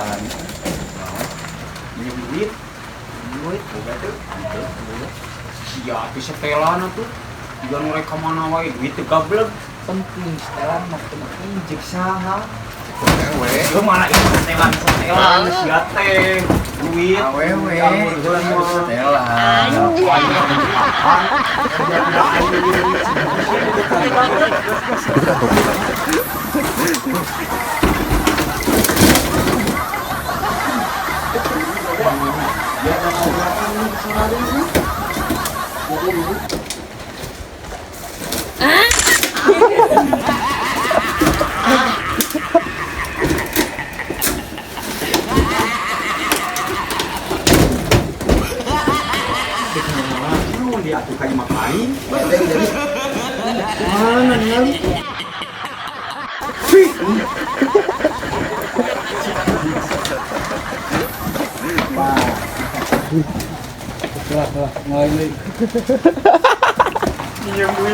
Jalan. Minjem duit. Duit boga tuh. Sia atuh setelan atuh. Jiga nu rek ka mana wae duit teu gableg. Penting setelan mah teu penting jeung saha. Awewe. Ieu malah ieu setelan-setelan sia teh. Duit. Awewe. Nganggur heula mah. Setelan. Naon dia atuh ka imah aing? Mana ningali? Wah. Lah, lah, ngelain deui. Minjem duit.